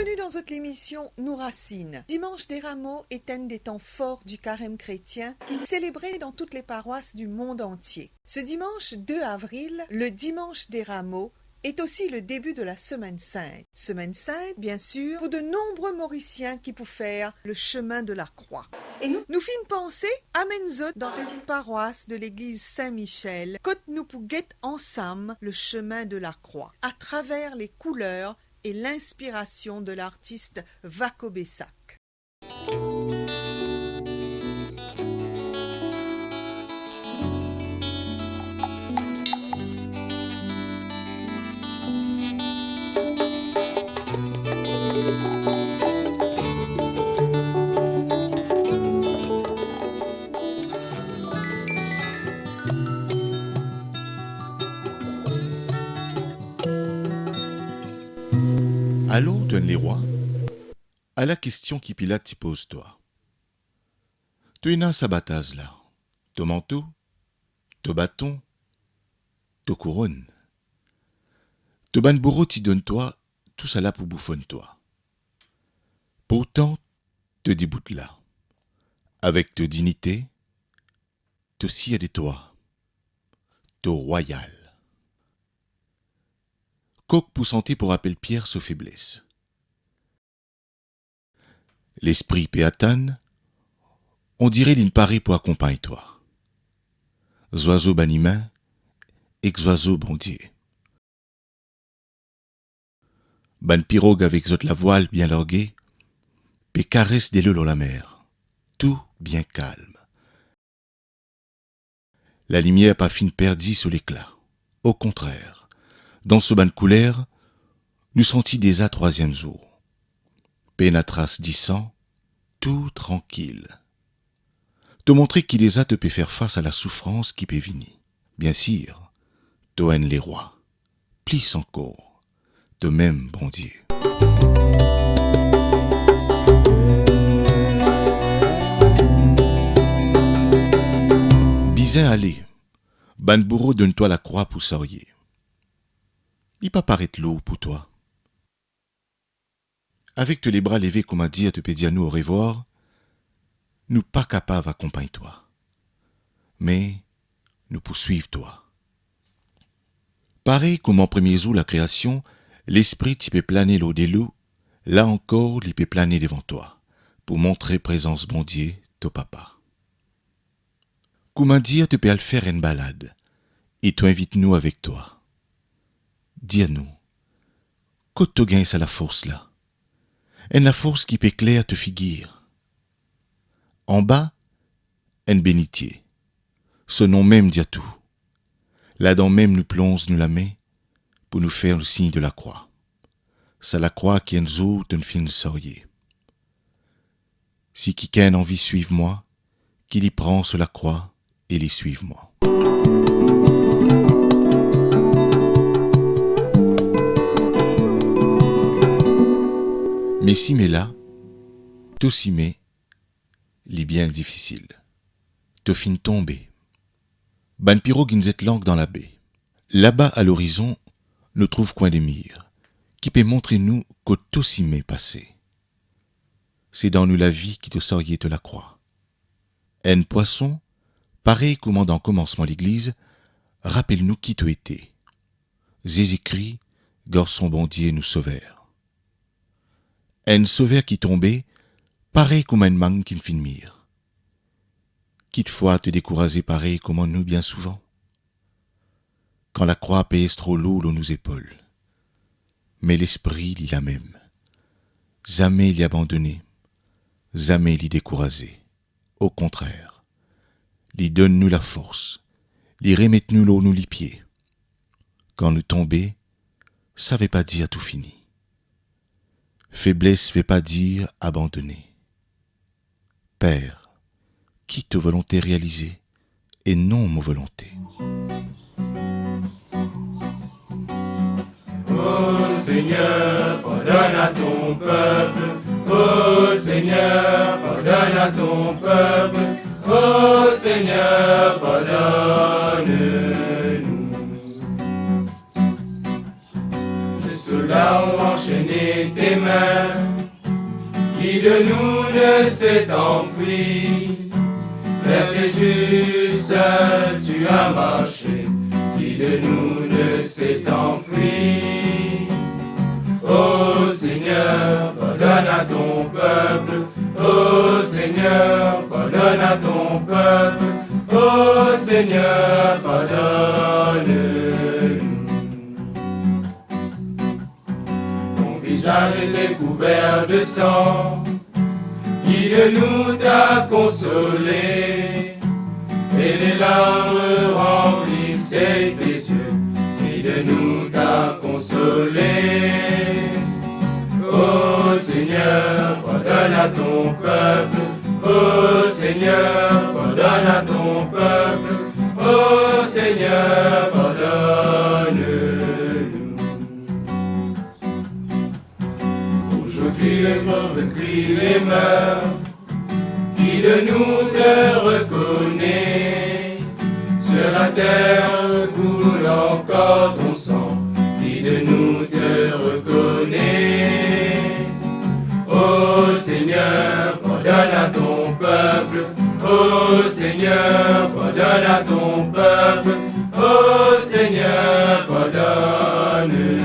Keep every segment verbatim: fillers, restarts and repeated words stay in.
Bienvenue dans votre émission Nos Racines. Dimanche des Rameaux est un des temps forts du carême chrétien qui est célébré dans toutes les paroisses du monde entier. Ce dimanche deux avril, le dimanche des Rameaux, est aussi le début de la Semaine Sainte. Semaine Sainte, bien sûr, pour de nombreux Mauriciens qui pou fer le chemin de la croix. E nou, nou finn panse amenn zot dan petite paroisse de l'église Saint-Michel, kot nou pou get ansam le chemin de la croix, à travers les couleurs et l'inspiration de l'artiste Vako Bessac. Alor, to enn lerwa, ala kestion ki Pilat ti poz twa. To ena sa bataz la, to manto, to baton, to kouronn. To bann bouro ti donn twa tousala pou boufonn twa. Pourtan, to dibout la, avek to dinite, to sir de twa, to rwayal. Kok pou sante pou rapel Pier so febles. Lespri pe atann, ondire linn pare pou akonpagn twa. Zwazo bann imin ek zwazo Bondie. Bann pirog avek zot lavwal bien large pe kares delo lor lamer. Tou bien kalm. Lalimier pa finn perdi so lekla. Okontrer, dan so bann kouler, nou santi deza trwaziem zour. Pena tras disan, tou trankil. To montre ki deza to pe fer fas a lasoufrans ki pe vini. Biensir, to enn lerwa. Plis ankor, to mem Bondie. Bizin ale, bann bouro donn twa lakrwa pou sarye. Li pa paret lour pou twa. Avek to lebra leve kouma dir to pe dir nou orevwar, nou pa kapav akonpagn twa. Me nou pou swiv twa. Parey kouma premie zour lakreasion, Lespri ti pe plane lor delo, la ankor li pe plane devan twa, pou montre prezans Bondie, to Papa. Kouma dir to pe al fer enn balad, e to invit nou avek twa. Dir nou, kot to gagn sa lafors la? Enn lafors ki pe kler to figir. Anba, enn benitie. So nom mem dir tou. Ladan mem nou plonz nou lame pou nou fer nou sign de lakrwa. Sa lakrwa ki enn zour to'nn finn sarye. Si kikenn anvi swiv mwa, ki li pran so lakrwa e li swiv mwa. Me sime la, to sime, li bien difisil. To finn tonbe. Bann pirog inn zet lank dan labe. Laba a lorizon, nou trouv kwin de mir, ki pe montre nou kot to sime pase. Se dan nou lavi ki to sarye to lakrwa. Enn pwason, parey kouma dan komansman Legliz, rapel nou ki to ete. Zezi Kri, Garson Bondie, nou Sover. Enn Sover ki tonbe, parey kouma enn mang ki finn mir. Kitfwa to dekouraze parey kouma nou bien souvan. Kan lakrwa pez tro lour lor nou zepol. Me Lespri, li lamem. Zame li abandone, zame li dekouraze. Okontrer, li donn nou lafors, li remet nou lor nou lipie. Kan nou tonbe, sa ve pa dir tou fini. Febles ve pa dir abandone. Per, ki to volonte realize e non mo volonte. O Segner, pardonn a ton pep. O Segner, pardonn a ton pep. O Segner, pardonn nou. Sola ou ansene te mem, De nous ne s'est enfui, vers tes justes tu as marché, qui de nous ne s'est enfui. Ô Seigneur, pardonne à ton peuple. Ô Seigneur, pardonne à ton peuple. Ô Seigneur, pardonne-nous. Ton visage était couvert de sang, qui de nous t'a consolé, et les larmes remplissaient tes yeux, qui de nous t'a consolé. Ô Seigneur, pardonne à ton peuple. Ô Seigneur, pardonne à ton peuple. Ô Seigneur, pardonne-nous. Aujourd'hui, le pauvre crie et meurt, qui de nous te reconnaît ? Sur la terre coule encore ton sang, qui de nous te reconnaît ? Ô Seigneur, pardonne à ton peuple. Ô Seigneur, pardonne à ton peuple. Ô Seigneur, pardonne-nous.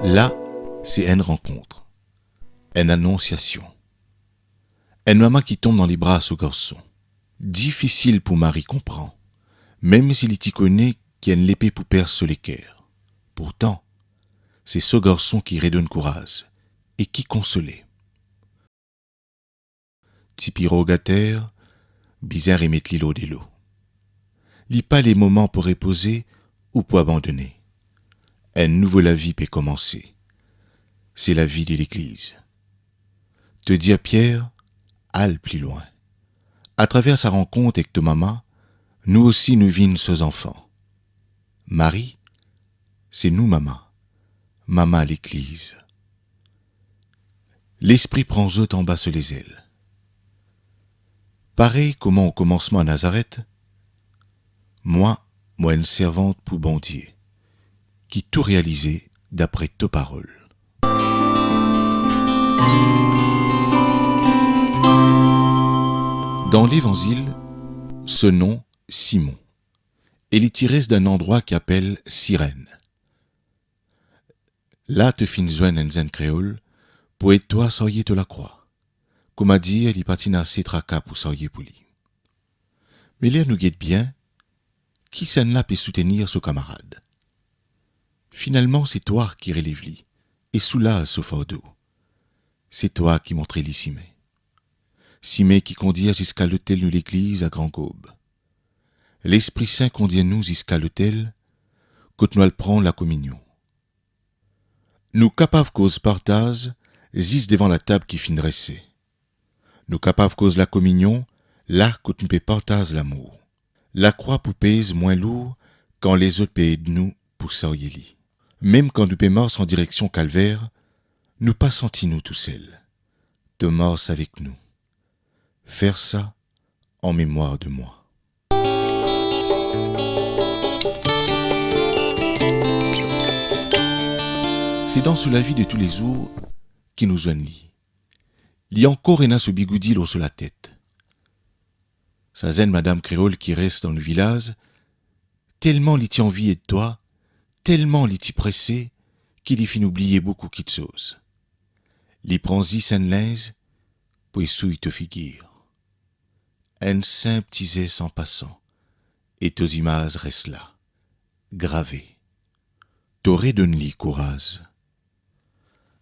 La, se enn rankont, enn anonsiasion. Enn mama ki tom dan lebra so garson. Difisil pou Mari konpran, mem si li ti kone ki enn lepe pou pers so leker. Pourtan, se so garson ki redonn kouraz e ki konsole. Ti pirog ater, bizin remet li lor delo. Li pa lemoman pou repoze ou pou abandone. Enn nouvo lavi pe komanse. Se lavi de Legliz. To dir Pier, al pli lwin. Atraver sa rankont ek to mama, nou osi nou vinn so zanfan. Mari, se nou mama, mama Legliz. Lespri pran zot anba so lezel. Parey kouma o komansman Nazaret, mwa, mo enn servant pou Bondie, ki tou realize dapre to parol. Dan Levanzil, so nom Simon, e li ti res dan enn landrwa ki apel Sirenn. La to finn zwenn enn zenn kreol pou ed twa sarye to lakrwa. Kouma dir, li pa ti ena ase traka pou sarye pou li. Me ler nou get bien, kisannla pe soutenir so kamarad? Finalman, se twa ki relev li e soulaz so fardo. Se twa ki montre li sime. Sime ki kondir ziska lotel nou legliz a Gran Gob. Lespri Sin kondir nou ziska lotel kot nou al pran lakominion. Nou kapav koz partaz zis devan latab ki finn drese. Nou kapav koz lakominion la kot nou pe partaz lamour. Lakrwa pou pez mwin lour kan lezot pe ed nou pou sarye li. Mem kan nou pe mars an direksion Kalver, nou pa santi nou tousel. To mars avek nou. Fer sa an memwar de mwa. Se dan so lavi de toulezour ki nou zwenn li. Li ankor ena so bigoudi lor so latet. Sa zenn madam kreol ki res dan nou vilaz, telman li ti anvi ed twa, telman li ti prese, ki li finn oubliye boukou kiksoz. Li pran zis enn linz pou esouy to figir. Enn sinp ti zes an pasan, e to zimaz res la, grave. To redonn li kouraz.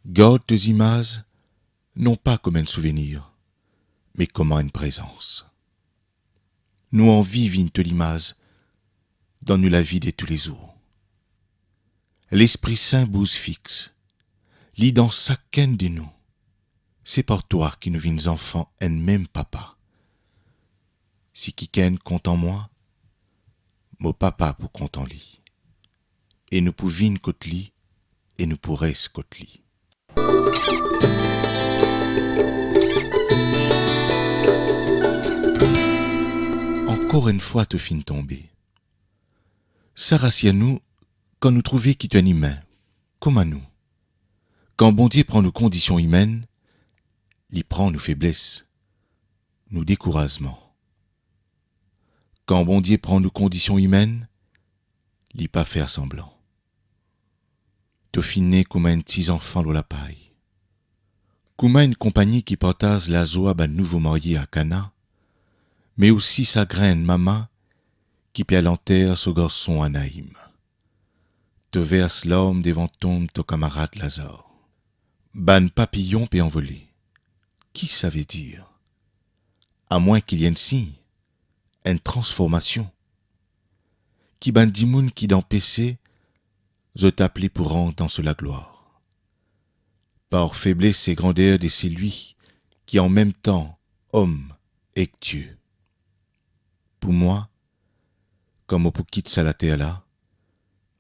Gard to zimaz, non pa kouma enn souvenir, me kouma enn prezans. Nou anvi vinn to limaz dan nou lavi de toulezour. Lespri Sin bouz fix, li dan sakenn de nou. Se par twa ki nou vinn zanfan enn mem Papa. Si kikenn kontan mwa, mo Papa pou kontan li. E nou pou vinn kot li, e nou pou res kot li. An Ankor enn fwa to finn tonbe. Sa rasir nou kan nou trouve ki to enn imin, kouma nou. Kan Bondie pran nou kondision imenn, li pran nou febles, nou dekourazman. Kan Bondie pran nou kondision imenn, li pa fer sanblan. To finn ne kouma enn ti zanfan lor lapay. Kouma enn konpagni ki partaz lazwa bann nouvo marye a Kana, me osi sagrin enn mama ki pe al anter so garson a Naim. To vers larm devan tonb to kamarad Lazar. Bann papiyon pe anvole. Ki sa ve dir? Amwin ki li enn sign, enn transformasion, ki bann dimoun ki dan pese, zot aple pou rant dan so laglwar. Par febles e grander de selwi ki an mem tan om ek Die. Pou mwa, kan mo pou kit sa later la,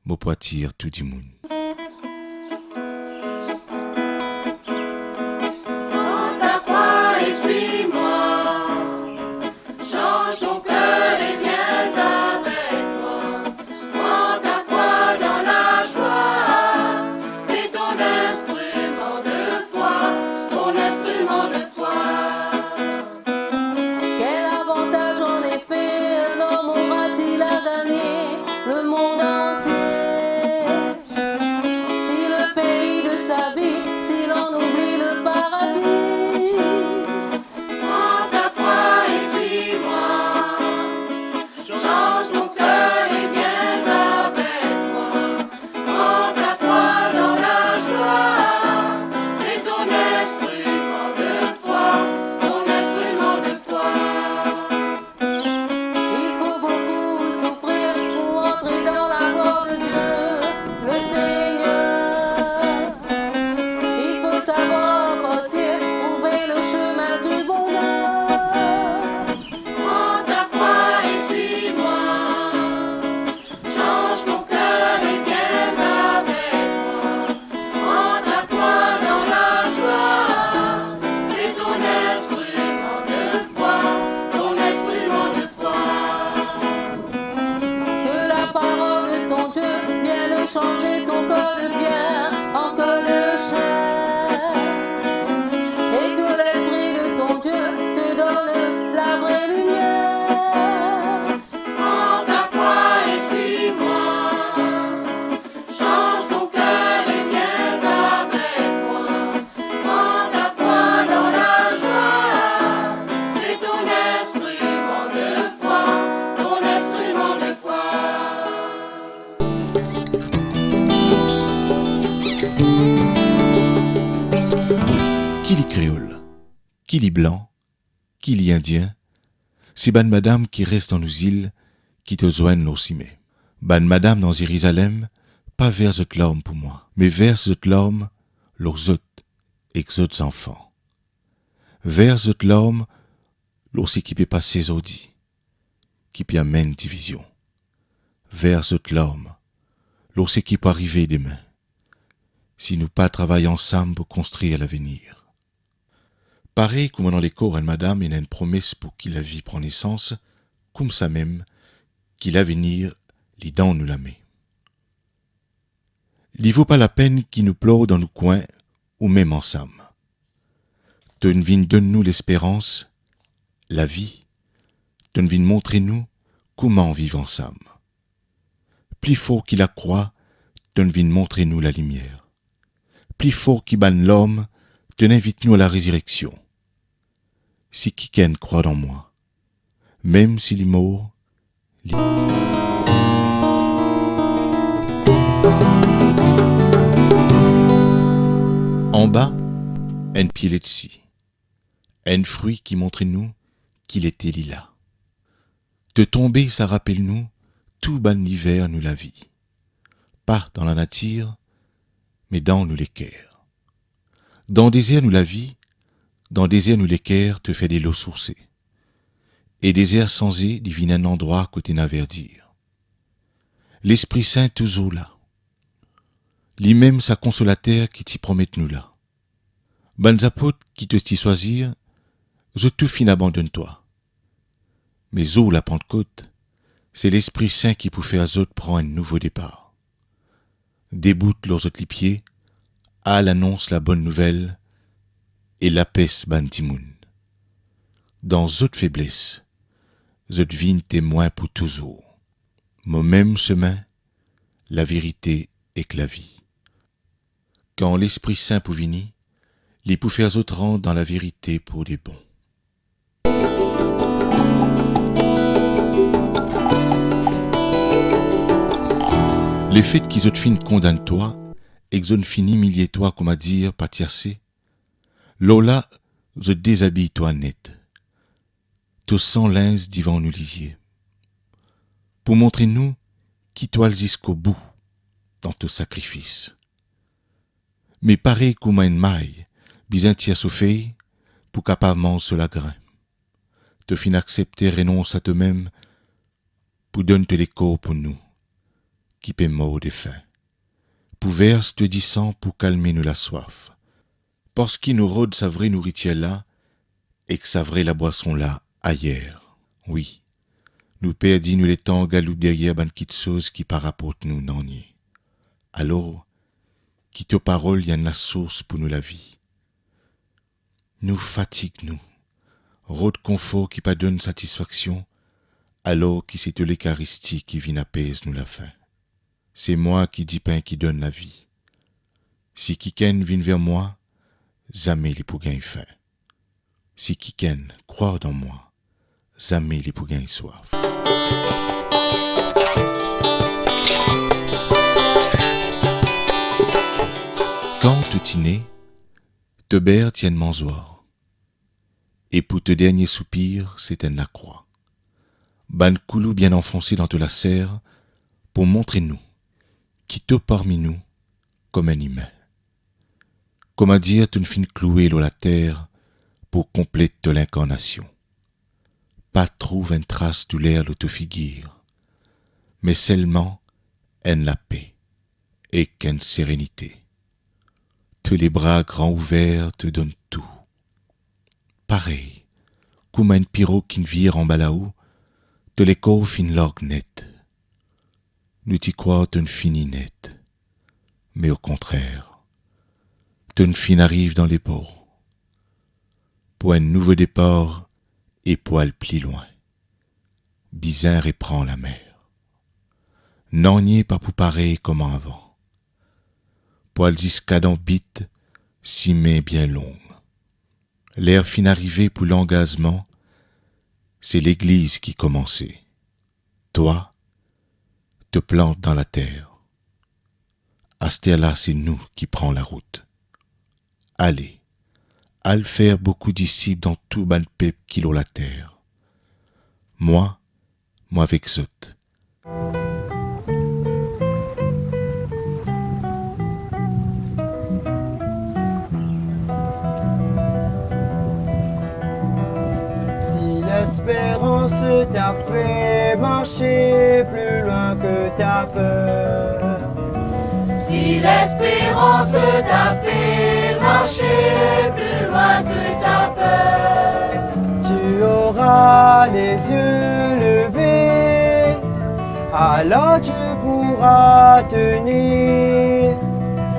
mo pou atir tou dimoun. Prends ta croix et suis-moi. Change ton cœur et viens avec moi. Prends ta croix dans la joie. C'est ton instrument de foi, ton instrument de foi. Quel avantage en effet un homme aura-t-il à gagner le monde entier, si le pays de sa vie, s'il en oublie le paradis? Prends ta croix et suis-moi. Change ton cœur et viens avec moi. Prends ta croix dans la joie. C'est ton instrument de foi, ton instrument de foi. Il faut beaucoup souffrir pour entrer dans la gloire de Dieu, le Seigneur. Il faut savoir partir, trouver le chemin du bonheur. Prends ta croix et suis-moi. Change ton cœur et viens avec moi. Prends ta croix dans la joie. C'est ton instrument de foi, ton instrument de foi. Que la parole de ton Dieu vienne changer ton corps de pierre en corps de chair. Et que l'Esprit de ton Dieu te donne la vraie lumière. Prends ta croix et suis-moi. Change ton cœur et viens avec moi. Prends ta croix dans la joie. C'est ton instrument de foi, ton instrument de foi. Ki li kreol, ki li blan, ki li indien, se bann madam ki res dan nou zil ki to zwenn lor sime. Bann madam dan Zerizalem pa vers zot larm pou mwa, me vers zot larm lor zot ek zot zanfan. Vers zot larm lor seki pe pase zordi, ki pe amenn divizion. Vers zot larm lor seki pou arive demin, si nou pa travay ansam pou konstrir lavenir. Parey kouma dan lekor enn madam ena enn promes pou ki lavi pran nesans, koumsamem ki lavenir li dan nou lame. Li vo pa lapenn ki nou plor dan nou kwin ou mem ansam. To'nn vinn donn nou lesperans, lavi, to'nn vinn montre nou kouma viv ansam. Pli for ki lakrwa, to'nn vinn montre nou lalimier. Pli for ki bann larm, to'nn invit nou a larezireksion. Si kikenn krwar dan mwa, mem si li mor, li... Anba, enn pie letsi, enn fri ki montre nou ki lete li la. To tonbe, sa rapel nou tou bann liver nou lavi. Pa dan lanatir, me dan nou leker. Dan dezer nou lavi, dan dezer nou leker, to fer delo sourse. E dezer sanze, li vinn enn landrwa kot ena verdir. Lespri Sin touzour la. Limem sa Konsolater ki ti promet nou la. Bann zapot ki to ti swazir, zot tou finn abandonn twa. Me zour Lapant-Kot, se Lespri Sin ki pou fer zot pran enn nouvo depar. Debout lor zot lipie, al anons Labonn Nouvel e lapes bann dimoun. Dan zot febles, zot vinn temwin pou touzour. Mo mem semin, laverite ek lavi. Kan Lespri Sin pou vini, li pou fer zot rant dan laverite pou de bon. Lefet ki zot finn kondann twa ek zot finn imilie twa, koumadir, pa ti ase? Lor la, zot dezabiy twa net. To san linz divan nou lizie, pou montre nou ki to al ziskobou dan to sakrifis. Me parey kouma enn may bizin tir so fey pou kapav manz so lagrin, to finn aksepte renons a tomem pou donn to lekor pou nou, ki pe mor de fin, pou vers to disan pou kalme nou laswaf. Parski nou rod sa vre nouritir la ek sa vre labwason la ayer. Wi, nou perdi nou letan galoup deryer bann kitsoz ki pa raport nou nanye. Alor, ki to parol li enn lasours pou nou lavi. Nou fatig nou, rod konfor ki pa donn satisfaksion, alor ki se to Lekaristi ki vinn apez nou lafin. Se mwa ki dipin ki donn lavi. Si kikenn vinn ver mwa, zame li pou gagn fin. Si kikenn krwar dan mwa, zame li pou gagn swaf. Kan to ti ne, to ber ti enn manzwar, e pou to dernie soupir, se ti enn lakrwa. Bann koulou bien anfonse dan to laser pou montre nou ki to parmi nou kom enn imin. Koumadir to finn kloue lor later pou konplet to linkarnasion. Pa trouv enn tras douler lor to figir, me selman enn lape ek enn serenite. To lebra gran ouver, to donn tou. Parey kouma enn pirog ki finn vir anba lao, to lekor finn larg net. Nou ti krwar to finn fini net, me okontrer, to finn ariv dan lepor. Pou enn nouvo depar e pou al pli lwin, bizin repran lamer. Nanye pa pou parey kouma avan. Pou al ziska dan bit, sime bien long. Ler finn arive pou langazman, se legliz ki koumanse. Twa, to plant dan later. Asterla se nou ki pran larout. Ale, al fer boukou disip dan tou bann pep ki lor later. Mwa, mo avek zot. Si lesperans ta fer marse pli lwin ki ta per, si lesperans ta fer marse pli lwin ki ta per, tu auras les yeux levés, alors tu pourras tenir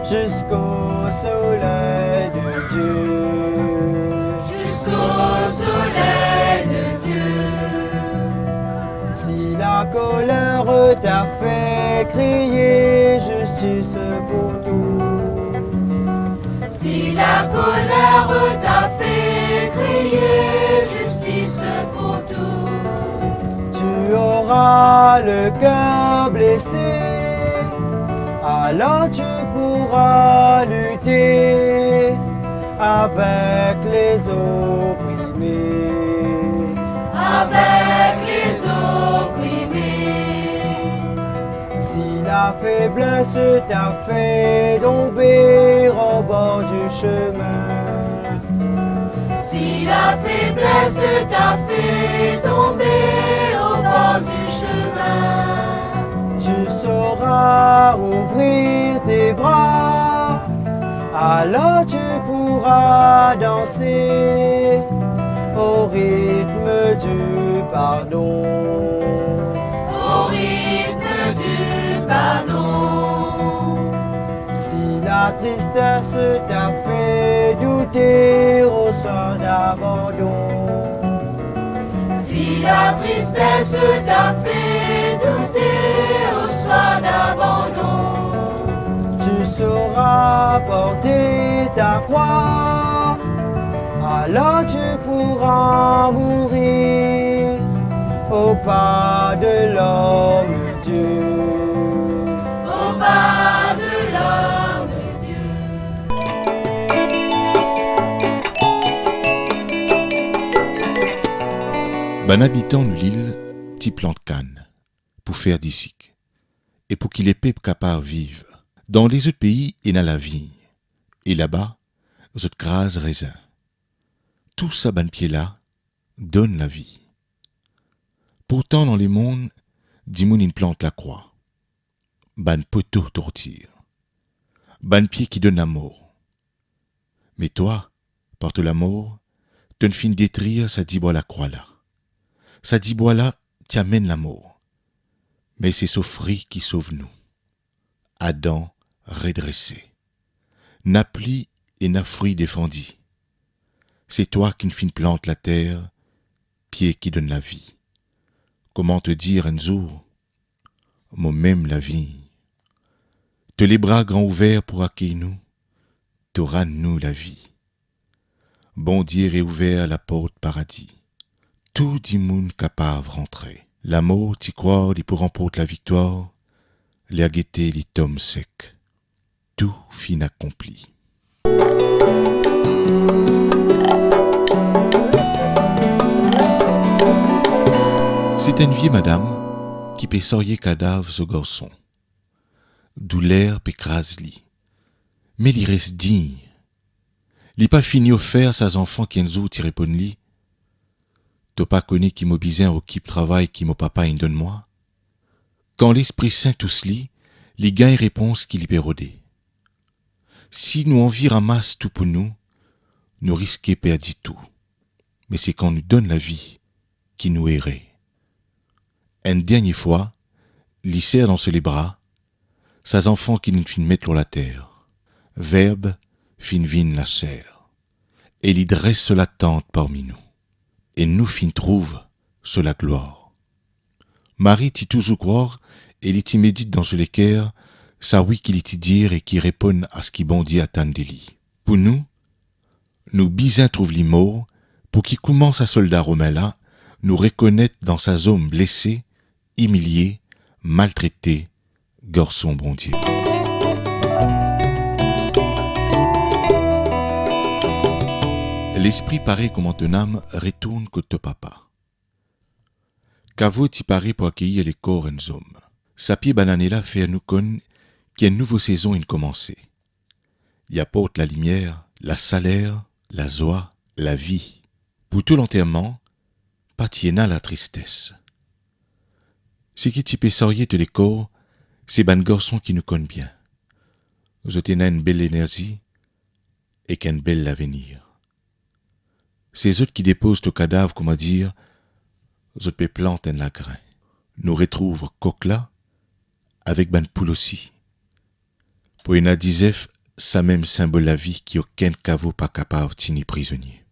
jusqu'au soleil de Dieu. Jusqu'au soleil de Dieu. Si la colère ta fait crier justice pour tous, si la colère ta fait crier justice pour tous, tu auras le cœur blessé, alors tu pourras lutter avec les opprimés, avec les opprimés. Si la faiblesse ta fait tomber au bord du chemin, si la faiblesse ta fait tomber au bord du chemin, tu sauras ouvrir tes bras, alors tu pourras danser Au rythme du pardon. Au rythme du pardon. Si la tristesse t'a fait douter, reçois d'abandon. Si la tristesse t'a fait douter, reçois d'abandon. Tu sauras porter ta croix, alors tu pourras mourir au pas de l'homme Dieu. Au pas de l'homme Dieu. Bann abitan nou lil ti plant kann pou fer disik e pou ki lepep kapav viv. Dan lezot pei ena lavign, e laba zot kraz rezin. Tou sa bann pie la donn lavi. Pourtan dan lemonn, dimoun inn plant lakrwa, bann poto tortir, bann pie ki donn lamor. Me twa, par to lamor, to'nn finn detrir sa dibwa lakrwa la. Sa dibwa la ti amenn lamor, me se so fri ki sov nou. Adan redrese. Napli ena fri defandi. Se twa ki'nn finn plant later, pie ki donn lavi. Kouma to dir enn zour, mo mem lavi. To lebra gran ouver pou akey nou, to rann nou lavi. Bondie reouver laport paradi. Tou dimoun kapav rantre. Lamor ti krwar li pou ranport laviktwar, li al gete, li tom sek. Tou finn akonpli. Se enn vie madam ki pe sarye kadav so garson. Douler pe kraz li, me li res dign. Li pa fini ofer sa zanfan ki enn zour ti reponn li, "To pa kone ki mo bizin okip travay ki mo papa inn donn mwa?" Kan Lespri Sin tous li, li gagn repons ki li pe rode. Si nou anvi ramas tou pou nou, nou riske perdi tou. Me se kan nou donn lavi ki nou ere. Enn dernie fwa, li ser dan so lebra sa zanfan ki li finn met lor later. Verb finn vinn laser, e li dres so latant parmi nou, e nou finn trouv so laglwar. Mari ti touzour krwar e li ti medit dan so leker sa wi ki li ti dir e ki reponn a seki Bondie atann de li. Pou nou, nou bizin trouv li mor, pou ki kouma sa solda Romin la, nou rekonet dan sa zom blese, imilie, maltrete, garson Bondie. Lespri pare kouma to nam retourn kot to papa. Kavo ti pare pou akeyir lekor enn zom. Sa pie banane la fer nou konn ki enn nouvo sezon inn koumanse. Li aport lalimier, lasaler, lazwa, lavi. Pou to lanterman, pa ti ena latristes. Seki ti pe sarye to lekor, se bann garson ki nou konn bien. Zot ena enn bel enerzi ek enn bel lavenir. Se zot ki depoz to kadav, kouma dir, zot pe plant enn lagrin. Nou retrouv kok la avek bann poul osi. Pou ena dizef, samem sinbol lavi ki okenn kavo pa kapav tini prizonie.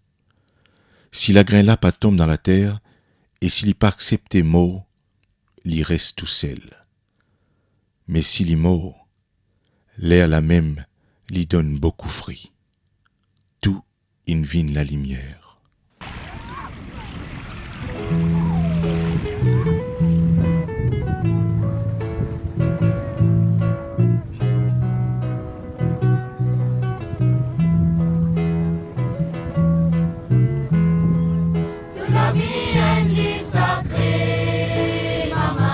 Si lagrin la pa tom dan later e si li pa aksepte mor, li res tousel. Me si li mor, lerla mem li donn boukou fri. Tou inn vinn lalimier. To lavi enn liv sakre, mama,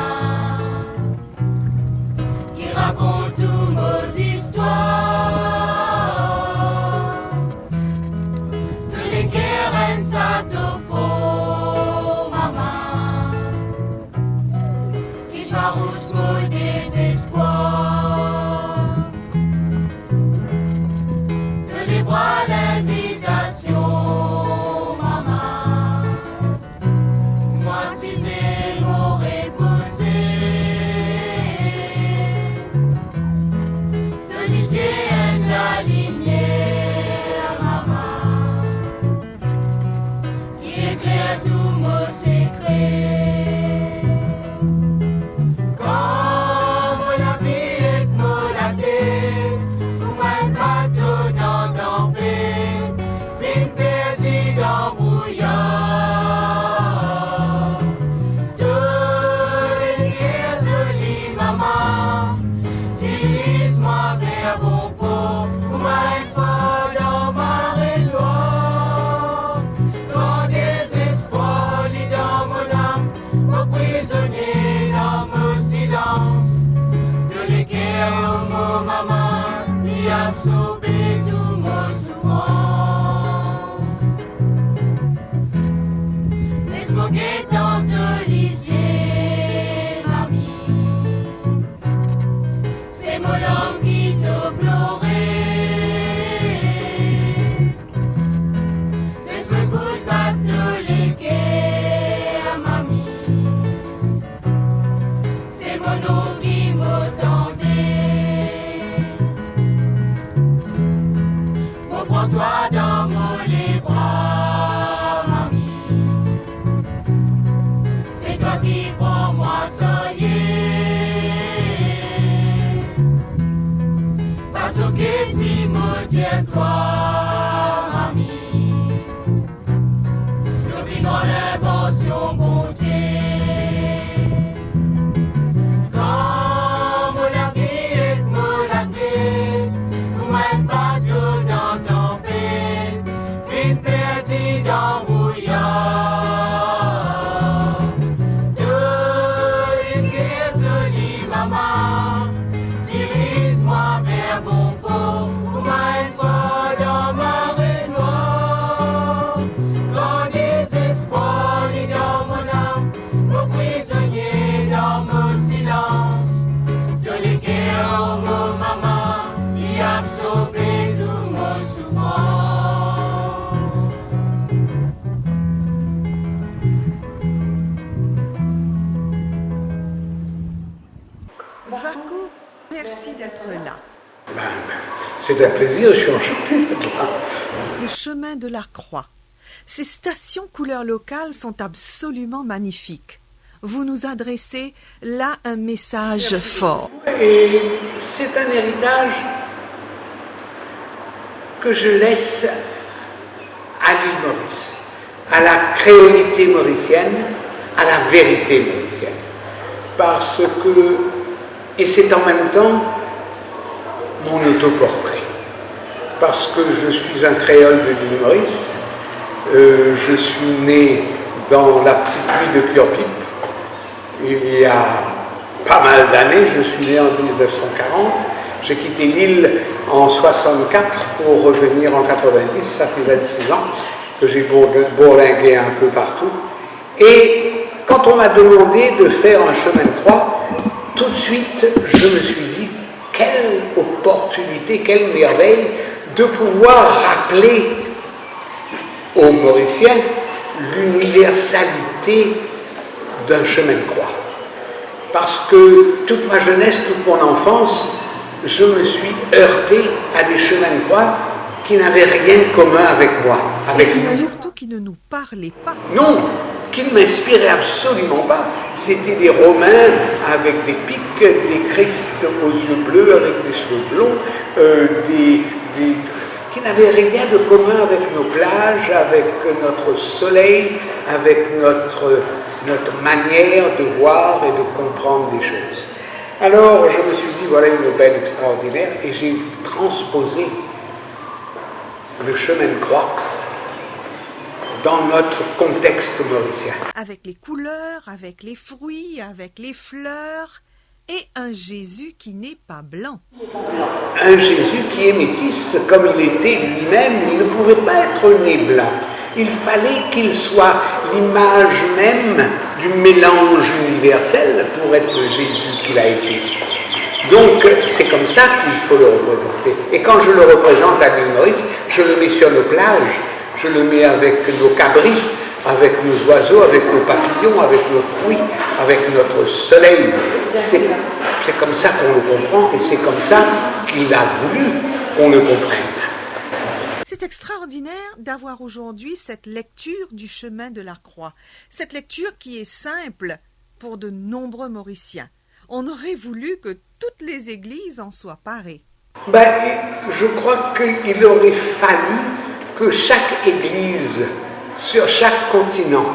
ki rakont tou mo zistwar. To leker Ti enn lalimier, mama, ki ekler tou mo sekre. Kan mo lavi ek mo latet kouma enn bato dan tanpet finn perdi dan brouyar. Tou leker zoli mama, diriz mwa ver bon por, kouma enn far dan mare nwar. Kan dezespwar li dan mo nam, mo prizonie dan mo silans. Tou leker mo mama, li absorbe tou mo soufrans. Les mo get dan to lizie, mami. Se mo larm ki to plore. Les mo ekout bat to leker, mami. Se mo nom ki mo tande. Mo pran twa dan mo lebra, mami. Se twa ki pran mwa seye. Pa soke si mo dir twa, mami. To pli gran linvansion, Bondie. Kan mo lavi ek mo latet kouma enn bato dan tanpet finn perdi dan brouyar. Tou leker zoli mama, diriz mwa ver bon por, kouma enn far dan mare nwar. Kan dezespwar li dan mo nam, mo prizonie dan mo silans. To leker mo mama, li absorbe tou mo soufrans. Vaco, merci d'être là. Ben, c'est un plaisir, je suis enchanté d'être là. Le chemin de la croix. Ces stations couleur locale sont absolument magnifiques. Vous nous adressez là un message fort. Et c'est un héritage que je laisse à l'île Maurice, à la créolité mauricienne, à la vérité mauricienne. Parce que, et c'est en même temps mon autoportrait, parce que je suis un créole de l'île Maurice, euh, je suis né dans la petite ville de Curepipe, il y a pas mal d'années, je suis né en dix-neuf cent quarante, j'ai quitté l'île en soixante-quatre pour revenir en quatre-vingt-dix, ça fait vingt-six ans que j'ai bourd-, bourlingué un peu partout. Et quand on m'a demandé de faire un chemin de croix, tout de suite, je me suis dit, quelle opportunité, quelle merveille de pouvoir rappeler aux Mauriciens l'universalité d'un chemin de croix. Parce que toute ma jeunesse, toute mon enfance, je me suis heurté à des chemins de croix qui n'avaient rien de commun avec moi, avec... Surtout qui ne nous parlaient pas. Non, qui ne m'inspiraient absolument pas. C'était des Romains avec des piques, des Christ aux yeux bleus, avec des cheveux blonds, euh, des, des, qui n'avaient rien de commun avec nos plages, avec notre soleil, avec notre, notre manière de voir et de comprendre les choses. Alors, je me suis dit, voilà une aubaine extraordinaire, et j'ai transposé le chemin de croix dans notre contexte mauricien. Avec les couleurs, avec les fruits, avec les fleurs, et un Jésus qui n'est pas blanc. Un Jésus qui est métis, comme il était lui-même, il ne pouvait pas être né blanc. Il fallait qu'il soit l'image même du mélange universel pour être le Jésus qu'il a été. Donc, c'est comme ça qu'il faut le représenter. Et quand je le représente à l'île Maurice, je le mets sur nos plages, je le mets avec nos cabris, avec nos oiseaux, avec nos papillons, avec nos fruits, avec notre soleil. C'est, C'est comme ça qu'on le comprend et c'est comme ça qu'il a voulu qu'on le comprenne. C'est extraordinaire d'avoir aujourd'hui cette lecture du chemin de la croix, cette lecture qui est simple pour de nombreux Mauriciens. On aurait voulu que toutes les églises en soient parées. Ben, je crois qu'il aurait fallu que chaque église, sur chaque continent,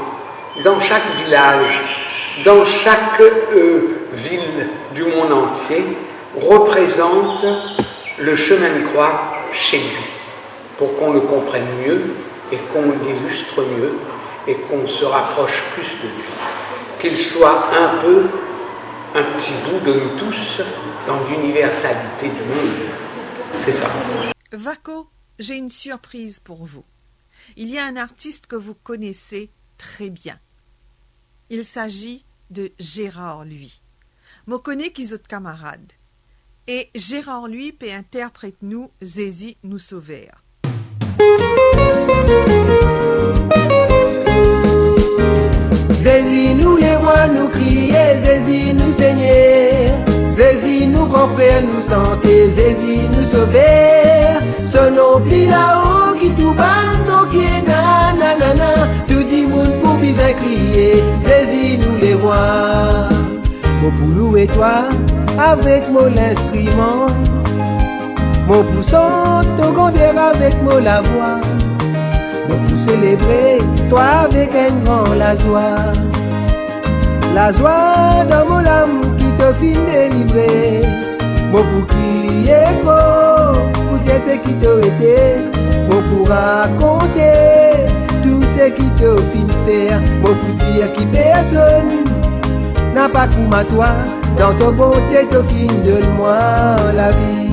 dans chaque village, dans chaque, euh, ville du monde entier, représente le chemin de croix chez lui, pour qu'on le comprenne mieux et qu'on l'illustre mieux et qu'on se rapproche plus de lui, qu'il soit un peu un petit bout de nous tous dans l'universalité du monde. C'est ça. Vaco, j'ai une surprise pour vous. Il y a un artiste que vous connaissez très bien. Il s'agit de Gérard Louis. Mo kone ki zot kamarad. E Gérard Louis pe interpret nou Zezi nou Sover. Zezi nou lerwa, nou kriye, Zezi nou Segner, Zezi nou gran frer, nou sante, Zezi nou Sover. So nom pli lao ki tou bann nom ki ena, nanana. Tou dimoun pou bizin kriye, Zezi nou lerwa. Mo pou loue twa avek mo linstriman. Mo pou sant to grander avek mo lavwa. Mo pou selebre twa avek enn gran lazwa. Lazwa dan mo lam ki to finn delivre. Mo pou kriye for pou dir seki to ete. Mo pou rakonte tou seki to finn fer. Mo pou dir ki personn napa kouma twa. Dan to bonte to finn donn mwa lavi.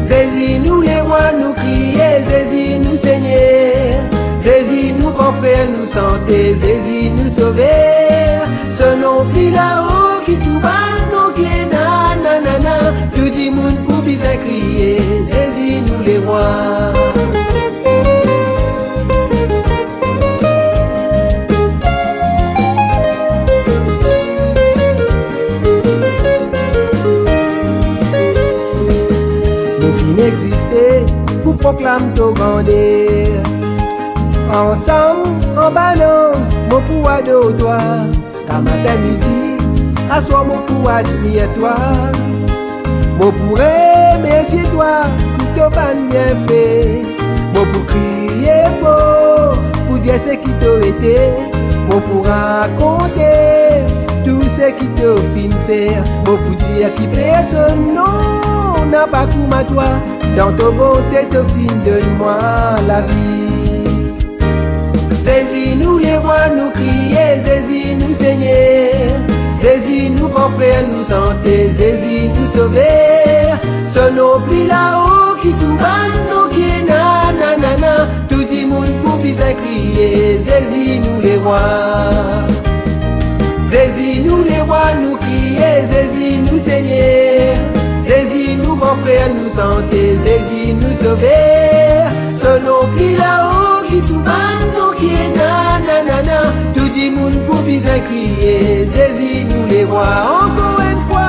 Zezi nou lerwa, nou kriye, Zezi nou Segner, Zezi nou gran frer, nou sante, Zezi nou Sover. So nom pli lao ki tou bann nom ki ena, nanana. Tou dimoun pou bizin kriye, Zezi nou lerwa. Nou finn existe pou proklam to grander. Ansam an balans, mo pou ador twa. Gramatin, midi, aswar, mo pou admir twa. Mo pou remersie twa pou to bann bienfe. Mo pou kriye for pou dir seki to ete. Mo pou rakonte tou seki to finn fer. Mo pou dir ki personn non napa kouma twa. Dan to bonte to finn donn mwa lavi. Zezi nou lerwa, nou kriye, Zezi nou Segner, Zezi nou gran frer, nou sante, Zezi nou Sover. So nom pli lao ki tou bann nom ki ena, nanana. Tou dimoun pou bizin kriye, Zezi nou lerwa. Zezi nou lerwa, nou kriye, Zezi nou Segner, Zezi nou gran frer, nou sante, Zezi nou Sover. So nom pli lao ki tou bann nom ki ena, nanana. Tou dimoun pou bizin kriye, Zezi nou lerwa. Ankor enn fwa.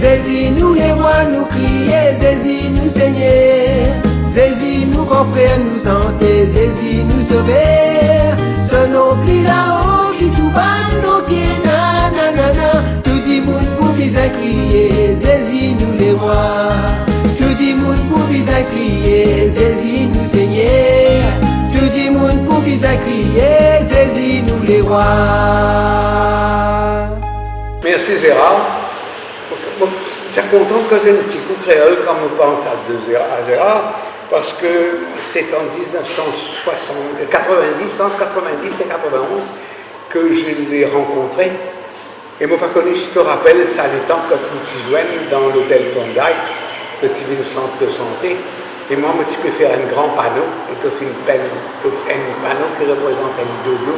Zezi nou lerwa, nou kriye, Zezi nou Segner, Zezi nou gran frer, nou sante, Zezi nou Sover. So nom pli lao ki tou bann nom ki ena, nanana. Tou dimoun pou bizin kriye, Zezi nou lerwa. Tou dimoun pou bizin kriye, Zezi nou Segner. Tou dimoun pou bizin kriye, Zezi nou lerwa. Merci Gérard. Mo, mo, ti kontan koz enn ti kou kreol kan mo pans a de Gérard, a Gérard, parski se an diznef san swasant, katrevin-dis, ant katrevin-dis e katrevin-onz, ke je l'ai rencontré. E mo pa kone si to rapel sa letan kot nou ti zwenn dan lotel Klondike, to ti vinn sant de sante, e mwa, mo ti pe fer enn gran pano, e to finn penn, to finn enn pano ki reprezant enn dodo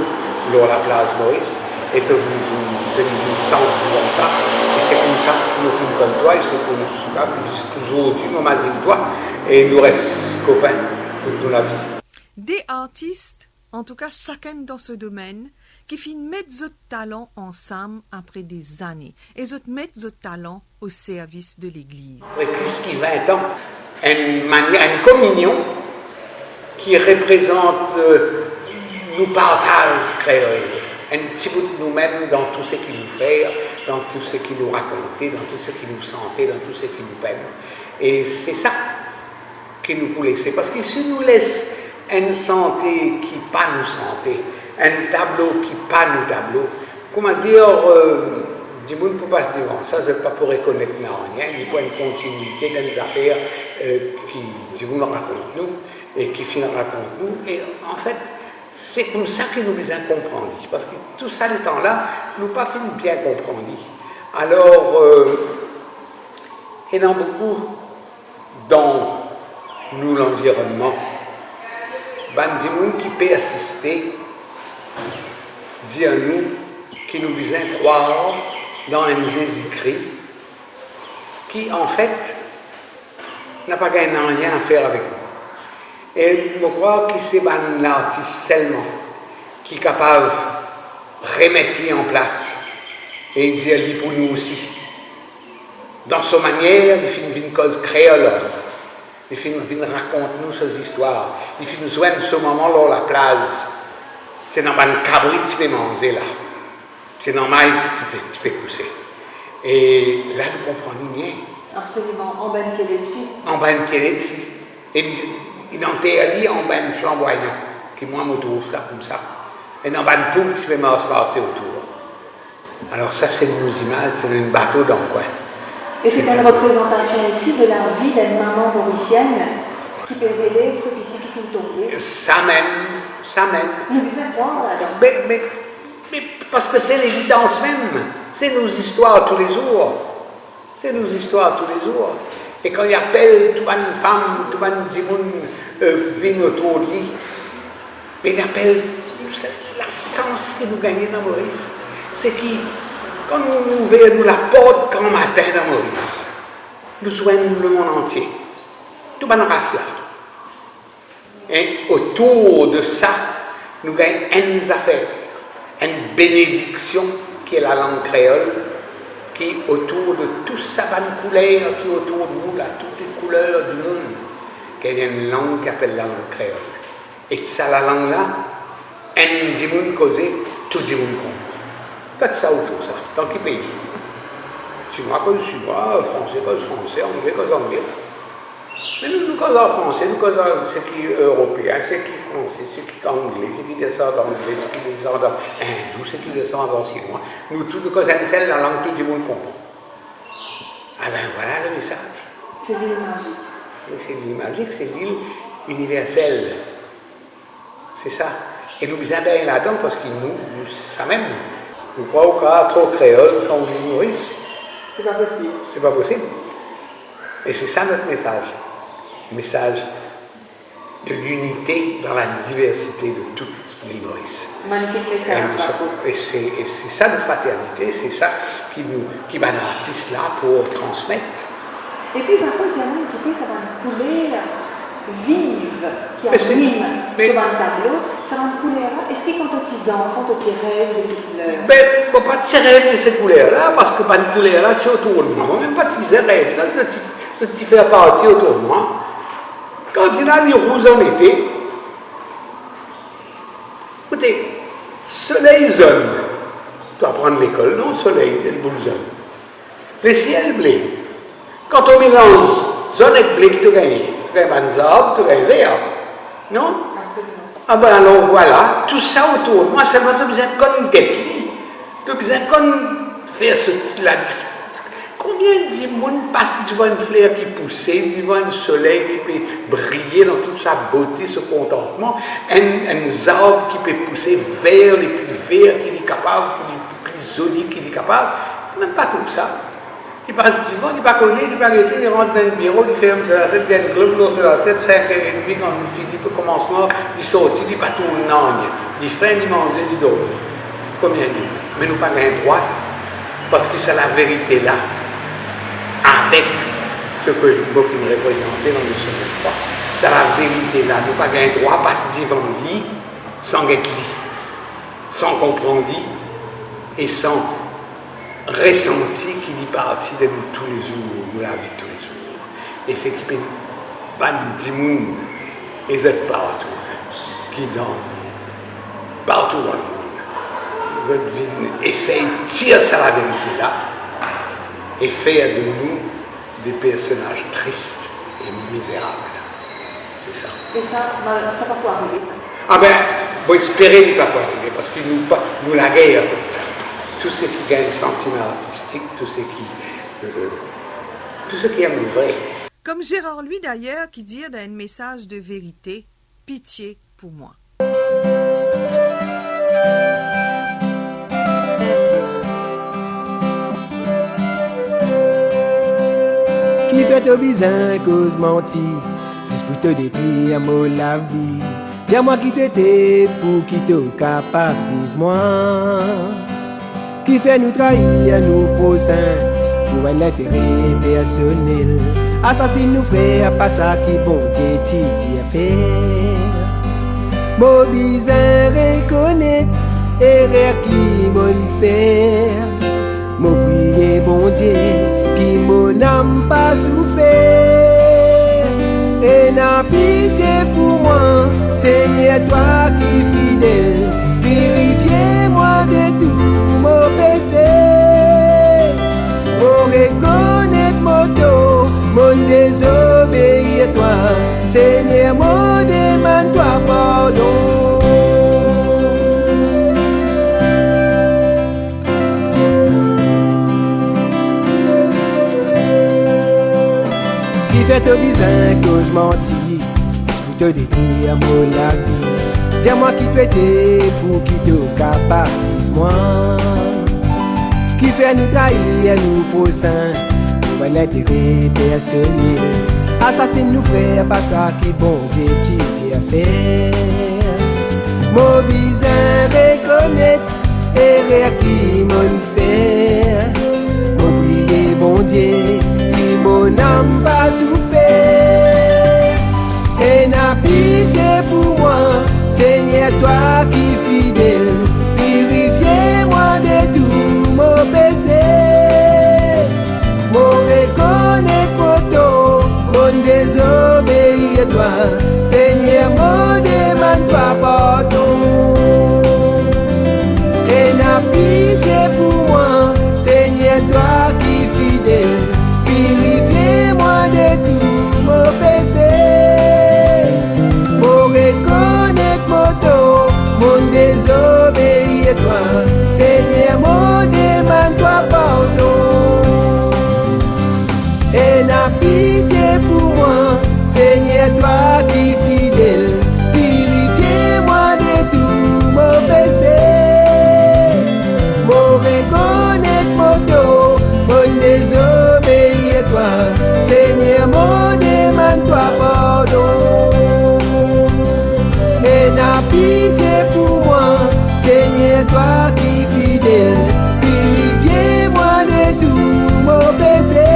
lor laplas Moris, e to vinn, vinn, to vinn sant koumsa, e se koumsa ki nou finn konn twa, e se koumsa ki ziska zordi nou mazinn twa, e nou res kopin tout nou lavi. De artis, an tou ka sakenn dan so domenn, ki finn met zot talan ansam apre dezane, e zot met zot talan o servis de Legliz. Apre plis ki vin an, enn manier, enn kominion ki reprezant, eh, nou partaz kreol, enn ti bout noumem dan tou seki nou fer, dan tou seki nou rakonte, dan tou seki nou sante, dan tou seki nou penn. E se sa ki nou pou lese. Parski si nou les enn sante ki pa nou sante, enn tablo ki pa nou tablo, kouma dir, eh, dimoun pou pas divan sa, zot pa pou rekonet nanye, li pou enn kontinite dan zafer, eh, ki dimoun rakont nou e ki finn rakont nou. E anfet, se koumsa ki nou bizin konpran li, parski tou sa letan la, nou pa finn bien konpran li. Alor, eh, ena boukou dan nou lanvironnman, bann dimoun ki persiste dir nou ki nou bizin krwar dan enn Zezi Kri ki, anfet, napa gagn nanye a fer avek nou. E mo krwar ki se bann lartis selman ki kapav remet li an plas e dir li pou nou osi. Dan so manier, li finn vinn koz kreol, li finn vinn rakont nou so zistwar, li finn zwenn so mama lor laplaz. Se ena bann kabri ti pe manze la, se ena may ti pe, ti pe pouse. E la nou konpran li bien. Absoliman, anba enn kele ti. Anba enn kele ti. E li, li anter li anba enn flanbwayan, ki mwa mo trouv sa koumsa. E ena bann poul ti pe mars, marse otour. Alor sa, se nou zimaz, se enn bato dan kwin. E se enn reprezantasion osi de lavi d'enn mama morisienn ki pe relev so piti ki finn tonbe. Sa mem, sa mem. Nou bizin krwar ladan. Me, me, me, parski se levidans mem, se nou zistwar toulezour. Se nou zistwar toulezour. E kan li apel tou bann fam, tou bann dimoun, eh, vinn otour li, me li apel, lasans ki nou gagne dan Moris, se ki kan nou, nou ouver nou laport gramatin dan Moris, nou zwenn lemond antie, tou bann ras la. E otour de sa, nou gagn enn zafer, enn benediksion ki lalang kreol, ki otour de tou sa bann kouler ki otour de nou la, tou le kouler dimoun, gagn enn lang ki apel lalang kreol. E sa lalang la, enn dimoun koze, tou dimoun konpran. Gard sa ou trouv sa, dan ki pei? Sinwa koz sinwa, Franse koz franse, Angle koz angle. Me nou, nou koz ar franse, nou koz ar seki eropeen, seki franse, seki angle, seki desandan angle, seki desandan indou, seki desandan sinwa. Nou tou, nou koz enn sel lalang, tou dimoun konpran. Ah ben, vwala lemesaz. Se lil mazik. Wi, se lil mazik, se lil iniversel. Se sa. E nou bizin bengn ladan, parski nou, nou samem nou. Ou krwar ou kapav tro kreol kan ou lil Moris? Se pa posib. Se pa posib. E se sa nou mesaz. Mesaz de linite dan la diversite de tou lil Moris. Magnifik mesaz, Pako. E se, e se sa nou fraternite, se sa ki nou, ki bann artis la pou transmet. Epi, Pako, dir mwa enn tipe sa bann kouler viv ki anim to bann tablo, sa bann kouler la, eski kan to ti zanfan, to ti rev de se kouler? Be, mo pa ti rev de se kouler la, parski bann kouler la ti otour de mwa, mo mem pa ti bizin rev sa, zot ti, zot ti fer parti otour de mwa. Kan ti la, li rouz an ete, koute, soley zonn. To aprann lekol, non, soley, enn boul zonn. Lesiel ble. Kan to melanz zonn ek ble, ki to gagne? To gagn bann zarb, to gagn ver. Non? Absoliman. Ah ben alor vwala, tou sa otour de mwa, selman to bizin konn get li. To bizin konn fer so ladifrans. Konbien dimoun pas divan enn fler ki pouse, divan enn soley ki pe briye dan tou sa bote, so kontantman, enn, enn zarb ki pe pouse ver, le pli ver ki li kapav, ki li pli zoli ki li kapav, mem pa trouv sa. Li pas divan, li pa kone, li pa gete, li rant dan enn biro, li ferm so latet, li gagn gloglo so latet, sink er edmi, kan li fini pou komansman, li sorti, li pa trouv nanye. Li fin, li manze, li dormi. Konbien dimoun? Me nou pa gagn drwa sa. Parski sa laverite la, avek seki mo finn reprezante dan le Somin Krwa, sa laverite la, nou pa gagn drwa pas divan li san get li. San konpran li e san resanti ki li parti dan nou toulezour, nou lavi toulezour. E seki pe bann dimoun, e zot partou, ki dan, partou dan lemond, zot vinn esey tir sa laverite la e fer de nou de personaz tris e mizerab. Se sa. E sa, mal-, sa pa pou arive, sa? Ah ben, mo espere li pa pou arive, parski nou pa, nou lager kont sa. Tou seki gagn santiman artistik, tou seki, euh, tou seki enn vre. Comme Gérard Louis d'ailleurs, qui dit dans un message de vérité, pitié pour moi. Kifer to bizin koz manti, zis pou to detrir mo lavi? Dir mwa ki to ete pou ki to kapav ziz mwa. Kifer nou trair nou prosin pou enn lintere personel? Asasinn nou frer, pa sa ki Bondie ti dir fer. Mo bizin rekonet erer ki mo'nn fer. Mo priye Bondie ki mo nam pa soufer. Ena pitie pou mwa, Segner, twa ki fidel, pirifie mwa de tou mo pese. Mo rekonet mo tor, mo'nn dezobeir twa, Segner, mo demann twa pardon. Kifer to bizin koz manti, zis pou to detrir mo lavi? Dir mwa ki to ete pou ki to kapav ziz mwa. Kifer nou trair nou prosin pou enn lintere personel? Asasinn nou frer, pa sa ki Bondie ti dir fer. Mo bizin rekonet erer ki mo'nn fer. Mo priye Bondie ki mo nam pa soufer. Ena pitie pou mwa, Segner, twa ki fidel, pirifie mwa de tou mo pese. Mo rekonet mo tor, mo'nn dezobeir twa, Segner, mo demann twa pardon. Ena pitie pou mwa, Segner, twa ki fidel, pirifie mwa de tou mo pese. Mo rekonet mo tor, mo'nn dezobeir twa, Segner, mo demann twa pardon. Ena pitie pou mwa, Segner, twa ki fidel, pirifie mwa de tou mo pese. Mo rekonet mo tor, mo'nn dezobeir twa, Segner, mo demann twa pardon. Ena pitie pou mwa, Segner, twa ki fidel, pirifie mwa de tou mo pese.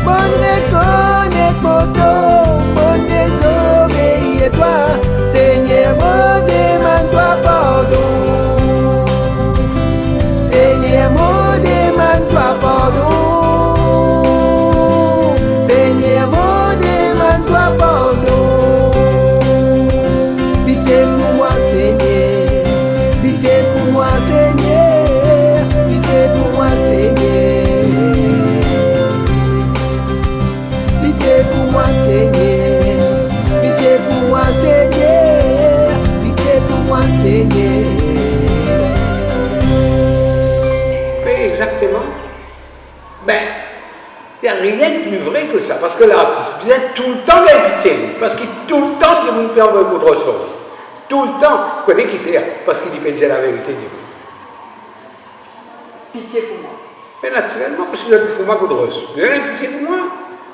Mo'nn rekonet mo tor, mo'nn dezobeir twa, Segner, mo demann twa pardon. Segner, mo demann twa pardon. Segner, mo demann twa pardon. Pitie pou mwa, Segner. Pitie pou mwa, Segner. Pitie pou mwa, Segner. Pitie pou mwa, Segner. Pitie pou mwa, Segner. Pitie pou mwa, Segner. Wi, exakteman. Ben, y a rien de plus vrai que ça, parski lartis bizin toultan gagn pitie li, parski toultan dimoun pe avoy kout ros lor li. Toultan, kone kifer? Parski li pe dir laverite dimoun. Pitie pou mwa. Me natirelman, parski zot pou fout mwa kout ros, li ena pitie pou mwa.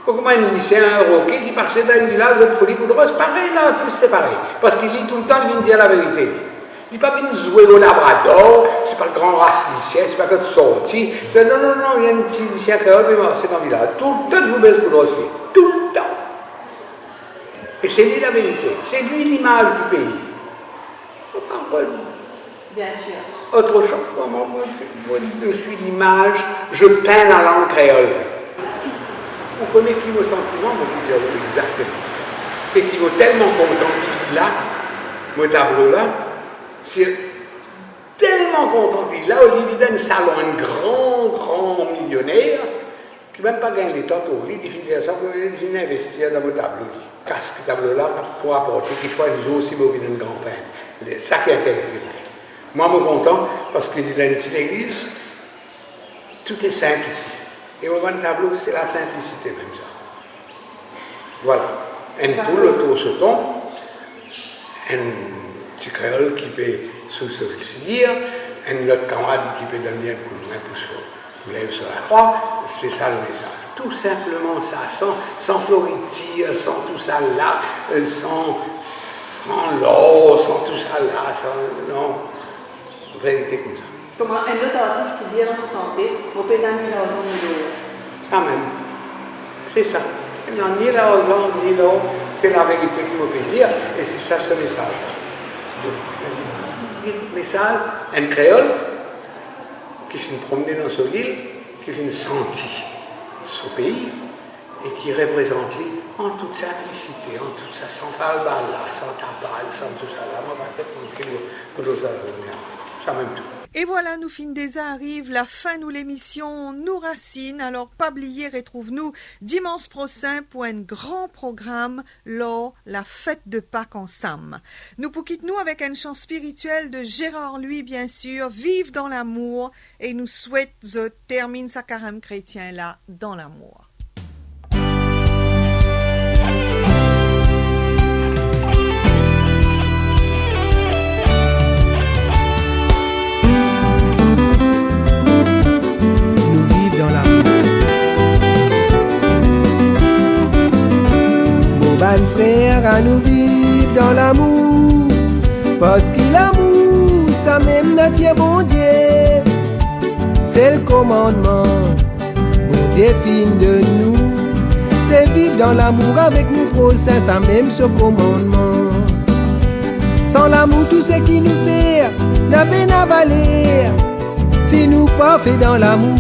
Kouma enn lisien, enn roke ki pase dan enn vilaz, zot fout li kout ros, parey, lartis se parey. Parski li toultan li vinn dir laverite li. Li pa vinn zwe o Labrador, se pa gran ras lisien, se pa kot sorti. Se, non, non, non, li enn ti lisien kreol, li marse dan vilaz. Toultan li pou bes kout ros li. Toultan. E se li laverite. Se li limaz di pei. Parol. Bien sûr. Autre chose, moi, moi, moi, moi, je suis l'image, je peins la langue créole. Ou kone ki mo santiman, mo pou dir ou exakteman. Se ki mo telman kontan ki li la, mo tablo la, se telman kontan ki li la, olie li dan enn salon, enn gran, gran milioner, ki mem pa gagn letan trouv li, li finn fer sa, li finn investir dan mo tablo li. Kas ki tablo la pou aport li, kitfwa enn zour si mo vinn enn gran pint. Sa ki interese mwa. Mwa, mo kontan, parski li dan enn ti legliz, tou e sinp isi. E mo bann tablo, se la sinplisite mem sa. Vwala. Enn poul otour so tonm, enn ti kreol ki pe sous so figir, enn lot kanmarad ki pe donn li enn koudmin pou so, pou lev so lakrwa, se sa lemesaz. Tou sinpleman sa, san, san floritir, san tou sa la, euh, san, san lor, san tou sa la, san, non. Verite koumsa. Kouma enn lot artis ti dir an swasannde, mo pena ni larzan ni lor. Sa mem. Se sa. Pena ni larzan, ni lor. Se laverite ki mo pe dir, e se sa so mesaz. Mesaz enn kreol ki finn promne dan so lil, ki finn santi so pei, e ki reprezant li an tout sinplisite, an tout sa, san falbala, san tapaz, san tou sa la. Mo pa konpran ki mo, mo trouv sa bien. Sa mem tou. E vwala, nou finn deza ariv lafin nou lemision Nou Rasinn. Alor, pa bliye retrouv nou dimans prosin pou enn gran program lor lafet de Pak ansam. Nou pou kit nou avek enn san spiritiel de Gérard Louis, bien sir, Viv dan lamour, e nou swet zot terminn sa karem kretien la dan lamour. Nou viv dan lamour. Mo bann frer, anou viv dan lamour, parski lamour, samem natir Bondie. Sel komannman Bondie finn donn nou, se viv dan lamour avek nou prosin, samem so komannman. San lamour, tou seki nou fer, napa ena valer. Si nou parfe dan lamour,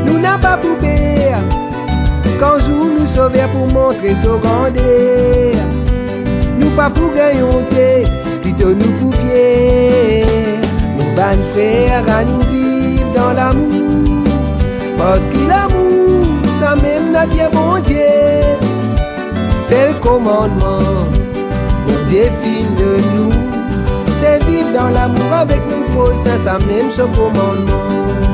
nou napa pou per. Kan zour nou Sover pou montre so grander, nou pa pou gagn onte, plito nou pou fier. Mo bann frer, anou viv dan lamour, parski lamour, samem natir Bondie. Sel komannman Bondie finn donn nou, se viv dan lamour avek nou prosin, samem so komannman.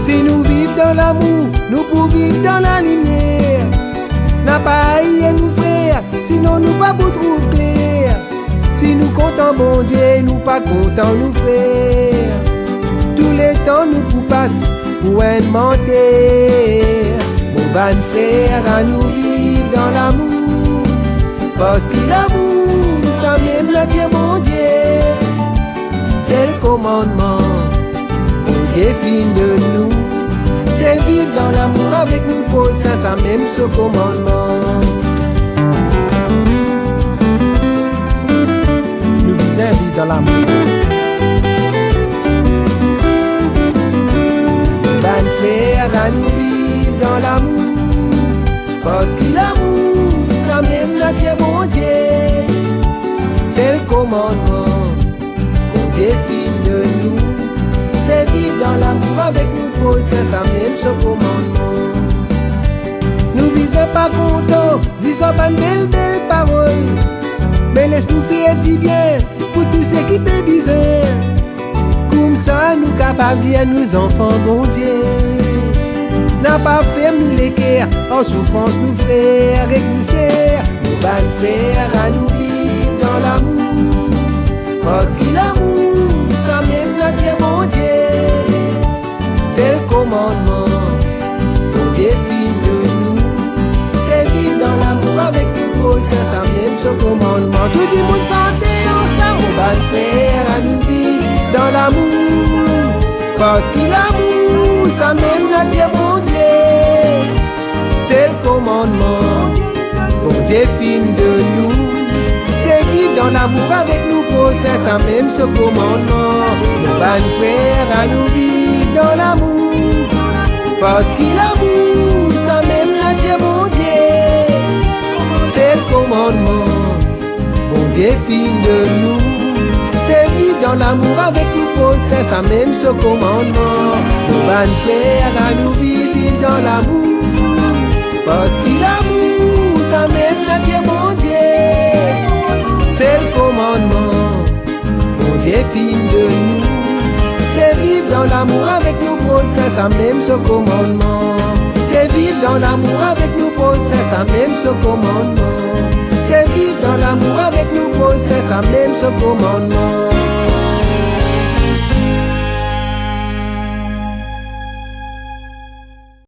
Si nou viv dan lamour, nou pou viv dan lalimier. Napa air nou frer, sinon nou pa pou trouv kler. Si nou kontan Bondie, nou pa kontan nou frer, touletan nou pou pas pou enn manter. Mo bann frer, anou viv dan lamour, parski lamour, samem natir Bondie. Sel komannman Bondie finn donn nou, se viv dan lamour avek nou prosin, samem so komannman. Nou bizin viv dan lamour. Bann frer, anou viv dan lamour, parski lamour, samem natir Bondie. Sel komannman Bondie finn donn nou, se viv dan lamour avek nou prosin, samem so komannman. Nou bizin pa kontan zis ar bann bel bel parol, me les nou fer dibien pou tou seki pe bizin. Koumsa nou kapav dir nou zanfan Bondie, napa ferm nou leker ar soufrans nou frer ek nou ser. Mo bann frer, anou viv dan lamour, parski lamour, samem natir Bondie. Sel komannman Bondie finn donn nou, se viv dan lamour avek nou prosin, samem so komannman. Tou dimoun sante ansam, mo bann frer, anou viv dan lamour, parski lamour, samem natir Bondie. Sel komannman Bondie finn donn nou, se viv dan Lamour avek nou prosin, samem so komannman. Mo bann frer, anou viv dan lamour, parski lamour, samem natir Bondie. Sel komannman Bondie finn donn nou, se viv dan lamour avek nou prosin, samem so komannman. Mo bann frer, anou viv, viv dan lamour, parski lamour, samem natir Bondie. Sel komannman Bondie finn donn nou, se viv dan lamour avek nou prosin, samem so komannman. Se viv dan lamour avek nou prosin, samem so komannman. Se viv dan lamour avek nou prosin, samem so komannman.